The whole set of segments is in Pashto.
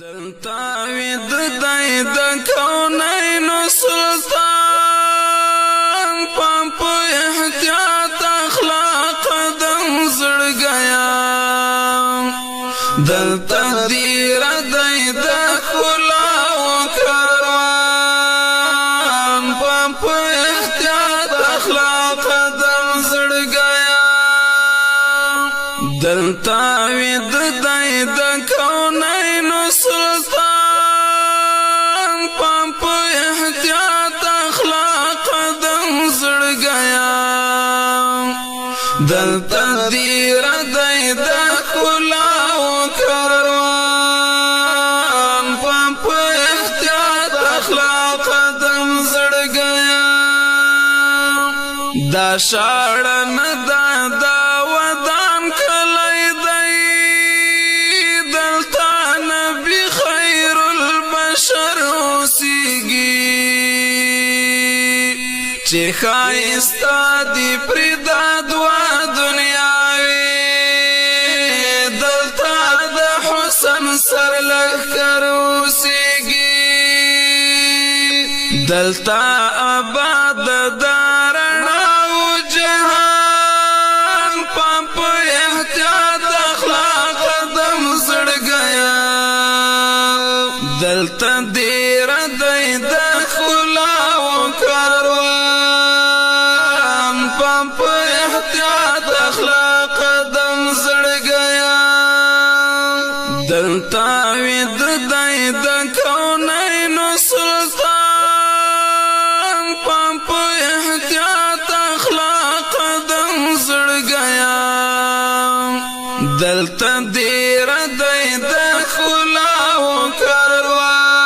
دلته وید دی د کونینو سلطان، پام په احتیاط اخلاق دم زړګیا. دلته دیر دی د خلا او کاروان، پام په احتیاط اخلاق دم زړګیا. دلته وید دی د کونینو سلطان، پام په احتیاط اخلاق دم زړګیا. دلته دیر دی د خلا او کاروان، پام په احتیاط اخلاق دم زړګیا. دا شاړن دا دا ودان کلی دی، دلته نبی خیر البشر اوسیږي، چې ښایسته دی پردا دوا دنیاوي، دلته د حسن سر لښکر اوسیږي. دلته آباد دارنا او جهان، پام په احتیاط اخلاق دم زړګیا. دلته دیر دی د خلا او کاروان، پام په احتیاط اخلاق دم زړګیا. دلته وید دی د کونینو سلطان، پام په احتیاط اخلاق دم زړګیا. دلته دیر دی د خلا او کاروان،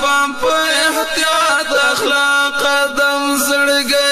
پام په احتیاط اخلاق دم زړګیا.